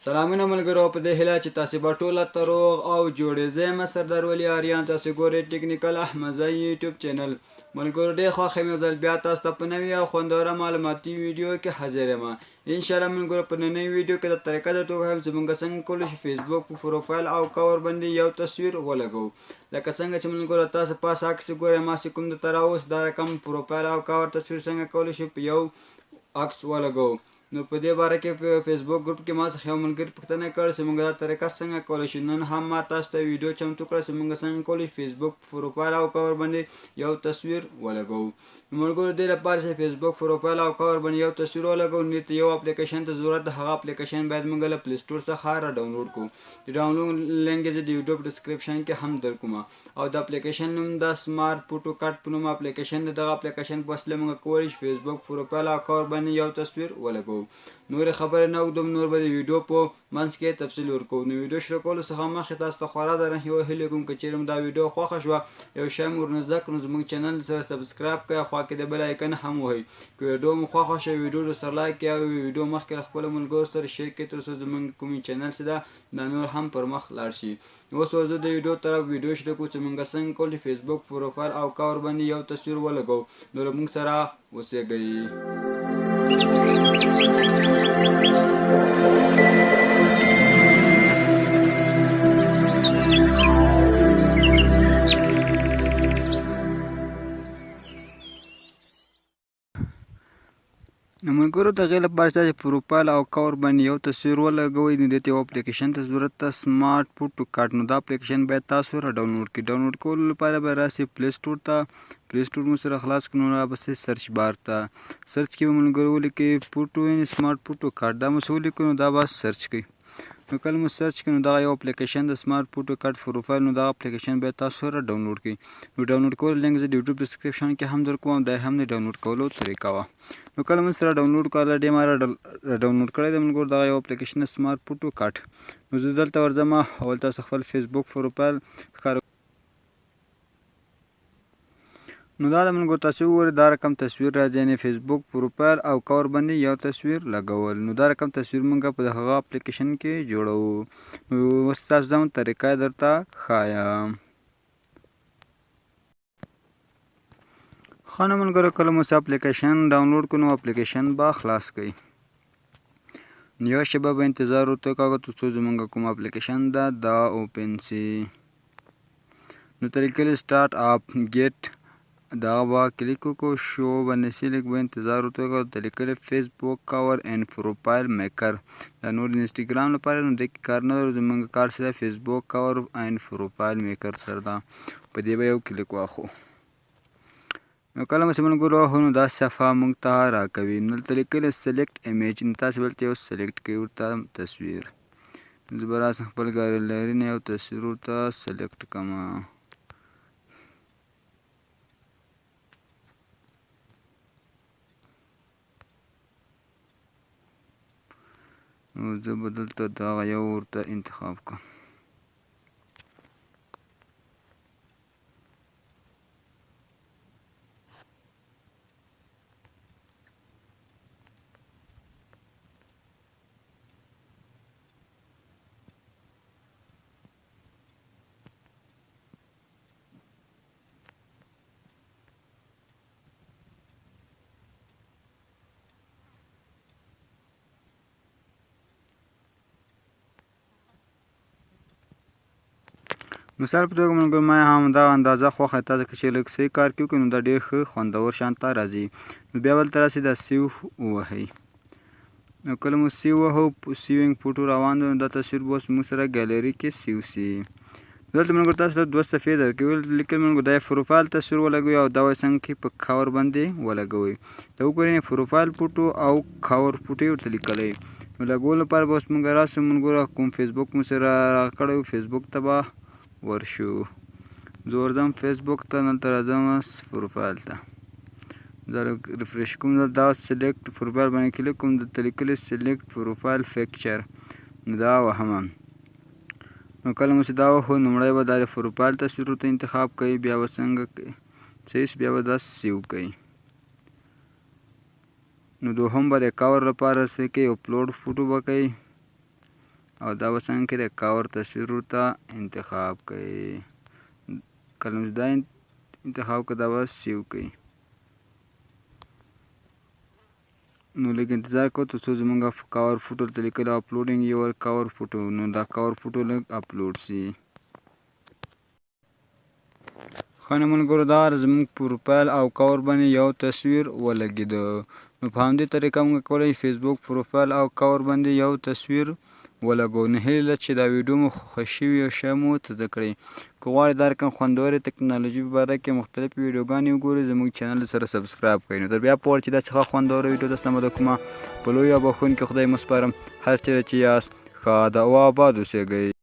سلامونه ملګرو، په دې هیله چې تاسو به ټوله ته روغ او جوړ یئ. زه یم سردار ولي آریان، تاسو ګورئ ټیکنیکل احمدزی یوټیوب چینل. ملګرو، ډېر خوښ یم یو ځل بیا تاسو ته په نوې او خوندوره معلوماتي ویډیو کې حاضر یم. انشاءالله ملګرو، په ننۍ ویډیو کې دا طریقه درته وښیم چې موږ څنګه کولی شو فیسبوک په پروفایل او کور باندې یو تصویر ولګوو. لکه څنګه چې ملګرو تاسو پاس عکس ګورئ، ما چې کوم درته راوست دا رقم پروفایل او کور تصویر څنګه کولی شو په یو عکس ولګوو. نو په دې باره کې په فیسبوک ګروپ کې ما څخه یو ملګري پوښتنه کړې چې موږ دا طریقه څنګه کولی شو. نن هم ما تاسو ته ویډیو چمتو کړه چې موږ څنګه کولی شو فیسبوک پروفایل او کور باندې یو تصویر ولګوو. نو ملګرو، دې لپاره چې فیسبوک پروفایل او کور باندې یو تصویر ولګوو، نو ته یو اپلیکیشن ته ضرورت ده. هغه اپلیکیشن باید موږ له پلی سټور څخه را ډاونلوډ کړو. د ډاونلوډ لینک یې زه د یوټیوب ډسکرپشن کې هم درکوم، او د اپلیکیشن نوم د سمارټ فوټو کټ په نوم اپلیکیشن د دغه اپلیکیشن په وسیله موږ کولی شو فیسبوک پروفایل او کور باندې یو تصویر ولګوو. نورې خبرې نه اوږدوم، نور به د ویډیو په منځ کې تفصیل ورکوو. نو ویډیو شروع کولو څخه مخکې تاسو ته خورا درنه یوه هیله کوم، که چیرې مو دا ویډیو خوښه شوه، یو شی مو ورنه زده کړو، زموږ چینل سره سبسکرایب کړئ، خوا کې د بل آیکن هم وهئ. که ویډیو مو خوښه شوه، ویډیو سره لایک کړئ او ویډیو مخکې له خپلو ملګرو سره شیر کړئ، تر څو زموږ کوم چینل چې ده دا نور هم پر مخ لاړ شي. اوس ورځو د ویډیو طرف، ویډیو شروع کړو چې موږ څنګه کولی فیسبوک پروفایل او کور باندې یو تصویر ولګوو. نو له موږ سره اوسېږئ. نو ملګرو، د هغې لپاره چې تاسې پروفایل او کور باندې یو تصویر ولګوئ، نو دې ته یو اپلیکیشن ته ضرورت ده، سمارټ فوټو کارت. نو دا اپلیکیشن باید تاسو را ډاونلوډ کړئ. ډاونلوډ کولو لپاره به راسئ پلی سټور ته. پلی سټور مو سره خلاص کړو، نو را به سئ سرچ بار ته. سرچ کې به ملګرو ولیکئ فوټو، یعنې سمارټ فوټو کارت. دا مو څه ولیکو، نو دا به سرچ کړئ. نو کله مو سرچ کړئ، نو دغه یو اپلیکیشن د سمارټ فوټو کارت پروفایل، نو دغه اپلیکیشن باید تاسو را ډاونلوډ کړئ. نو ډاونلوډ کولو لینک زه د یوټیوب ډسکرپشن کې هم درکوم، دا هم د ډاونلوډ کولو طریقه وه. نو کله موږ سره ډاونلوډ کړه، ډېر ما را ډاونلوډ کړی دی ملګرو دغه یو اپلیکیشن سمارټ فوټو کارت. نو زه دلته ورځم، اول تاسو خپل فیسبوک پروفایل ښکاره. نو دا د ملګرو تاسو وګورئ، دا رقم تصویر راځي، یعنې فیسبوک پروفایل او کور باندې یو تصویر لګول. نو دا رقم تصویر موږ په هغه اپلیکیشن کې جوړوو. نو اوس تاسو زموږ طریقه درته ښایم. ښه، نو ملګرو، کله مو چې اپلیکیشن ډاونلوډ کړو، نو اپلیکیشن به خلاص کړئ. نو یوه شېبه به انتظار ورته وکاږو تر څو زموږ کوم اپلیکیشن ده دا اوپن سي. نو طریقې سټارټ اپ ګیټ دا به کلیک وکړو، شو باندې سي، لږ به انتظار ورته وکړو. ته لیکلی فیسبوک کور اینډ پروفایل میکر، دا نور د انسټاګرام لپاره، نو دې کې کار نه لرو. زمونږ کار سره فیسبوک کور اینډ پروفایل میکر سره ده. په دې به یو کلیک واخو. نو کله مو چې ملګرو واخو، نو دا صفحه موږ ته راکوي. نو دلته لیکلی سلیکټ ایمیج، نو تاسو به دلته یو سلیکټ کړئ ورته تصویر. زه به راسم خپل ګالري نه یو تصویر ورته سلیکټ کړم. نو زه به دلته دغه یو ورته انتخاب کړم. مثال په توګه ملګرو، ما هم دا اندازه خوښه. تاسو که چیرې لږ صحیح کار کې وکړئ، نو دا ډېر ښه خوندور شان ته راځي. نو بیا بل ته راسئ، دا سیو ووهئ. نو کله مو سیو وهو، سیوینګ فوټو روان دی. نو دا تصویر به اوس موږ سره ګالري کې سیو سي. دلته ملګرو تاسو ته دوه صفحې درکوي. لیکل ملګرو، دا پروفایل تصویر ولګوي او دا وایي څنګه کې په کور باندې ولګوئ. دا وګورئ، پروفایل فوټو او کور فوټو یې ورته لیکلی. نو لګولو لپاره به اوس موږ راسو ملګرو، کوم فیسبوک مو سره راکړی و، فیسبوک ته به ورشو. زه ورځم فیسبوک ته، دلته راځم پروفایل ته، زه لږ ریفرش کوم. دا سلیکټ پروفایل باندې کلیک کوم، دلته لیکلی سلیکټ پروفایل پکچر، نو دا وهم. نو کله مو چې دا وهو، لومړی به دا د پروفایل تصویر ورته انتخاب کوي، بیا به څنګه کوي، بیا به دا سیو کوي. نو دوهم به د کور لپاره څه کوي؟ اپلوډ فوټو به کوي. او دا به څنګه کې د کاور تصویر ورته انتخاب کړئ. کله چې دا انتخاب کړئ، دا به سیو کړئ. نو لږ انتظار کوو تر څو زمونږ کاور فوټو ته لیکل اپلوډینګ یور کاور فوټو، نو دا کاور فوټو لږ اپلوډ سي. ښه نو ملګرو، دا زموږ پروفایل او کاور باندې یو تصویر ولګېده. نو په همدې طریقه موږ کولی فیسبوک پروفایل او کاور باندې یو تصویر ولګوو. نو هیله ده چې دا ویډیو مو خوښه شوي او ښه مو زده کړئ. که غواړئ دا رقم خوندورې تکنالوژي په باره کې مختلفې ویډیوګانې وګورئ، زموږ چینل سره سبسکرایب کړئ. نو تر بیا پورې چې داسې ښه خوندوره ویډیو درسره مده کومه، په لوی او بښونکي خدای مو سپارم. هر چېرې چې یاست، ښاد او آباد اوسېږئ.